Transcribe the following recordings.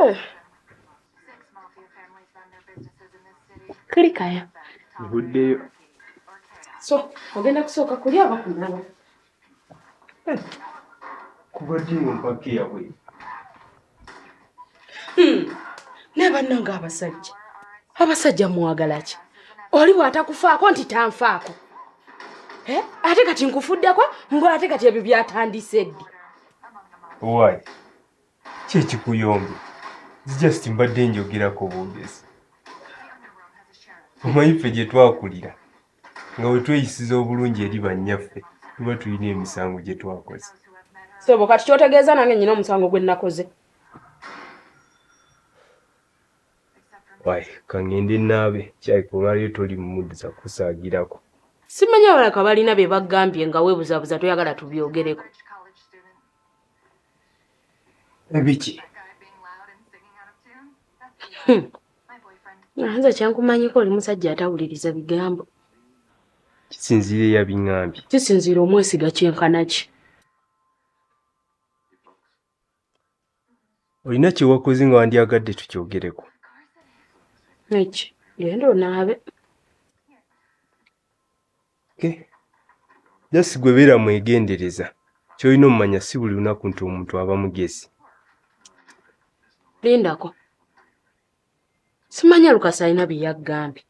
Eh. Kirikaya. Nvuddeyo. So, ogenda kusooka kulya oba kunaaba? Eh. Kuva ddi ng'ompaka eyabwe? Naye bannange abasajja. Abasajja mwagala ki? Oli bw'atakufaako nti tanfaako. Eh? Ate kati nkufuddeko mbu ate kati ebyo byatandise ddi? Why? Ki ekikuyombye? Just mbadde njogerako bwogezi. Omanyi ffe gye twakulira nga we tweyisiza obulungi eri bannyaffe tuba tulina emisango gye twakoze. Ssebo kati ky'otegeeza nange nnyina omusango gwe nnakoze. Why, kangende naabe kyalika olwaleero toli mu muddu za kusaagirako. Simanyi abalaka balina bye bagambye nga weebuzabuza toyagala tubyogereko. Ebiki? Nze kyenkumanyiko oli musajja atawuliriza bigambo. Kisinziira eyabiŋŋambye. Kisinziira omwesiga kyenkana ki? Olina kye wakoze nga wandyagadde tukyogereko? Eki, genda onaabe. Okay. Just gwe beera mwegendereza. Ky'olina omumanya si buli lunaku nti omuntu aba mugezi. Lindako. Simanya Lukasa alina bye yaggambye.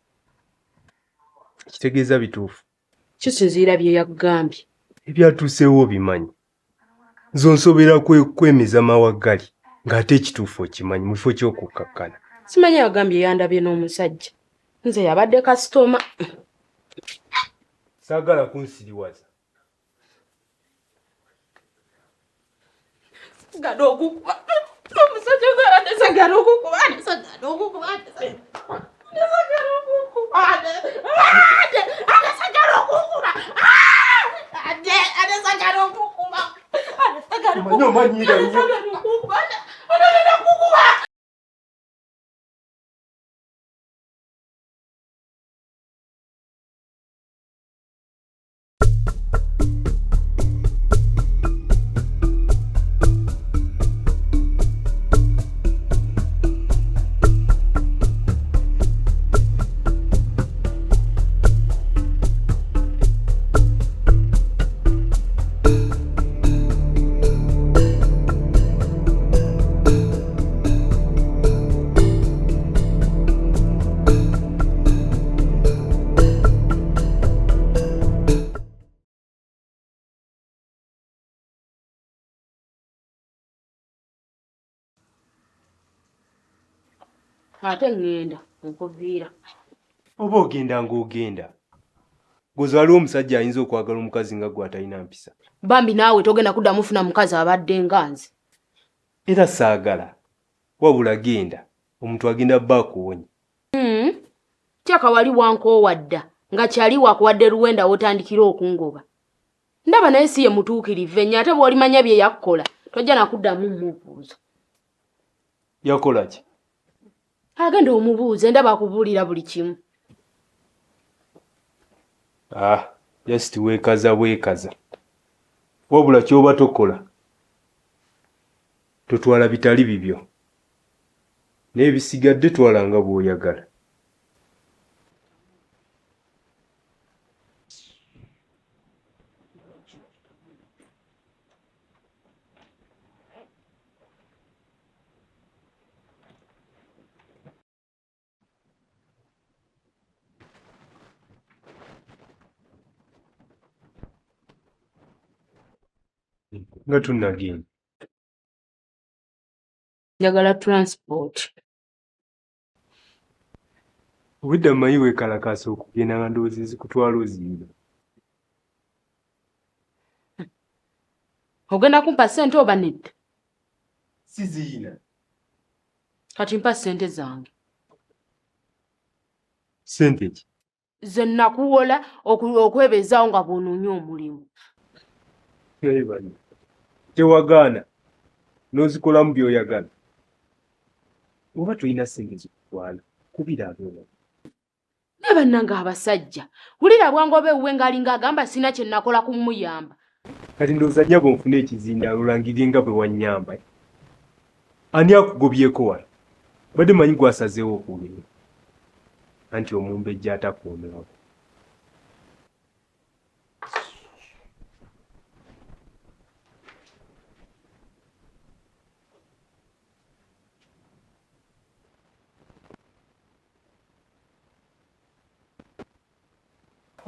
Kitegeeza bituufu. Kisinziira bye yaggambye. Ebyatuuseewo obimanyi. Nze onsobera kwemiza mawaggali ng'ate ekituufu okimanyi mu kifo ky'okukkakkana. Simanya yagambye yandabye n'omusajja. Nze yabadde kasitoma. Saagala kunsiriwaza. Gano okukuba. Omusajja gwabadde sagala okukuba. Sagala okukuba. Sagala okukuba. Sagala okukuba. Sagala okukuba. Omanyi omanyiira nnyo. Sagala okukuba. Ate ŋŋenda nkuviira. Oba ogenda ng'ogenda. Gozi waliwo omusajja ayinza okwagala omukazi nga gwe atalina mpisa. Bambi naawe togenda kuddamu funa mukazi abadde nga nze. Era saagala. Wabula genda. Omuntu agenda bba akuwonye. Kyaka wali wankoowa dda nga kyali wakuwadde luwenda w'otandikira okungoba. Ndaba naye si ye mutuukirivu ennyo ate bw'olimanya bye yakkola tojja na kuddamu mmubuuza. Yakola ki? Agenda omubuuze ndaba akubuulira buli kimu. Ah, just weekaza bwekaza. Wabula ky'oba tokola totwala bitali bibyo. Naye ebisigadde twala nga bw'oyagala. Nga tunnagenda. Njagala transport. Obwedda mmanyi weekalakaasa okugenda nga ndowooza ezikutwala oziyina. Ogenda kumpa ssente oba nedda? Siziyina. Kati mpa ssente zange. Ssente ki? Ze nakuwola okwebeezaawo nga bw'onoonya omulimu. Tewagaana n'ozikolamu by'oyagala. Oba tolina ssente zikutwala, kubira abeewa. Naye bannange abasajja, wulira bwangoba ewuwe ng'alinga agamba sirina kye nakola kumuyamba. Kati ndowooza nnyabo nfune ekizindaalo olangirire nga bwe wannyamba. Ani akugobyeko wano? Mbadde manyi gwasazeewo okugenda. Anti omumbejja atakuumibwa.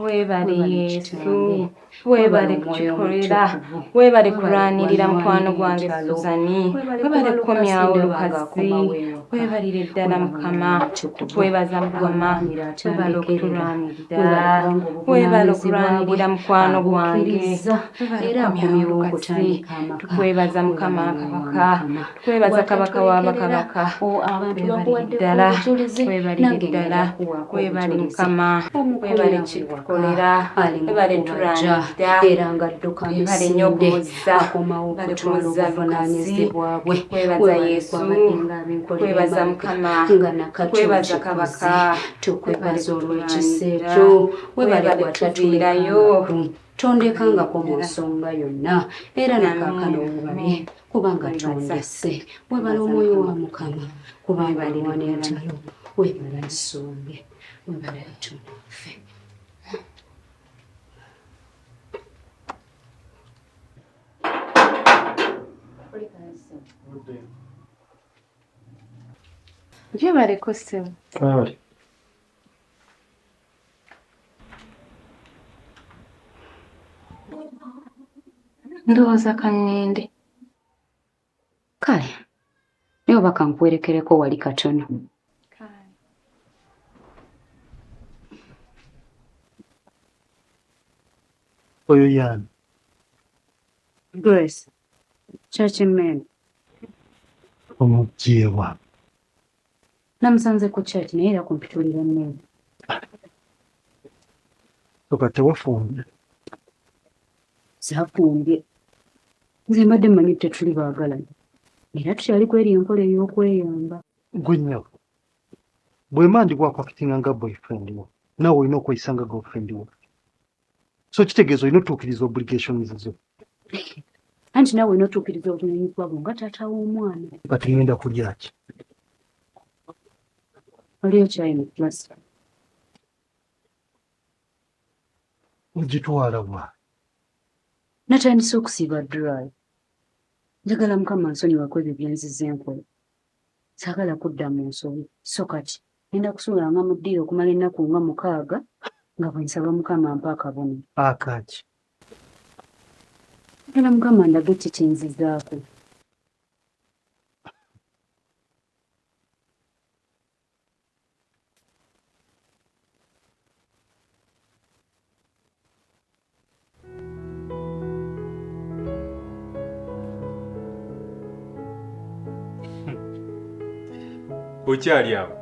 Weebale Yesu, weebale kukikolera, weebale kulwanirira mukwano gwange Suzani, weebale kukomyawo Lukasi, weebalire ddala Mukama, tukwebaza Mukama, weebale okutulwanirira, weebale okulwanirira mukwano gwange, weebale kukomyawo Lukasi, tukwebaza Mukama Kabaka, tukwebaza Kabaka w'abakabaka, weebalire ddala, weebalire ddala, weebale Mukama, weebale kitukolera, weebale tulwanirira, era nga adduka weebale nnyo misinde okumuzza, akomawo weebale okutwala kumuzza Lukasi, obuvunaanyizibwa bwe. tukwebaza Weebale Yesu, kwabadde ng'abinkolera tukwebaza emabega Mukama, nga nakati tukwebaza okikoze. Kabaka, Tukwebaza weebale olw'ekisa kutulwanirira, ekyo, weebale weebale kutuviirayo. kwatatulekangako, tondekangako mu nsonga yonna, era nakaakano Amiina, weebale amiina. kubanga Weebaza. tondese. Weebale Weebaza omwoyo Mukama. wa Mukama kubanga Weebalire alwana ddala. entalo, weebale nsonge, weebale Katonda waffe. Gyebaleko ssebo. Kale. Ndowooza ka ŋŋende. Kale naye oba kankuwerekereko wali katono. Oyo y'ani? Grace, church man. Omuggye wa? Namusanze ku church naye era kumpitulira nnene. Soka tewafumbye. Saafumbye. Nze mbadde mmanyi tetuli baagalana. Era tukyali kweri enkola ey'okweyamba. Gwe nnyabo. Bwe mba ndi gwakuactinga nga boyfriend wo, naawe olina okweyisa nga girlfriend wo. So kitegeeza olina otuukiriza obligations zo. Anti naawe olina otuukiriza obuvunaanyizibwa bwo nga taata w'omwana. Kati ŋŋenda kulya ki? Waliyo kyayi mu flask. Ogitwala wa? Natandise okusiiba dry. Njagala Mukama ansonyiwako ebyo bye nzize nkola. Saagala kudda mu nsobi. So kati ngenda kusulanga mu ddiiro okumala ennaku nga 6 nga bwe nsaba Mukama ampe akabonero. Akaaki? Njagala Mukama andage ki kye nzizaako. Okyali awo?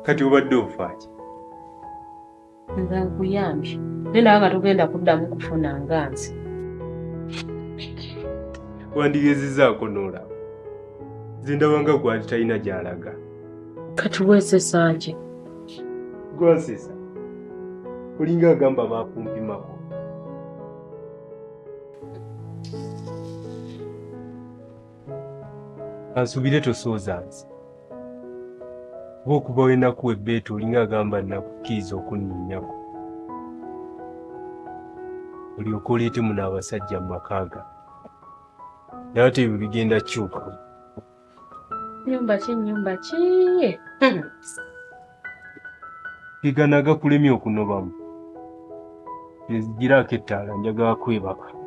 Kati obadde ofa ki? Nze nkuyambye naye nawe nga togenda kuddamu kufuna nga nze. Wandigezezaako n'olaba. Nze ndaba nga gwali talina gy'alaga. Kati weesesa ki? Gwansesa. Olinga agamba baakumpimako. Kansuubire tosooza nze. Oba okuva we nakuwa ebbeetu olinga agamba nakukkiriza okunninnyako. Olyoke oleete muno abasajja mu maka gange. Naye ate ebyo bigenda kukyuka. Nnyumba ki nnyumba ki? Ge gano agakulemye okunobamu. Nzigiraako ettaala njagala kwebaka.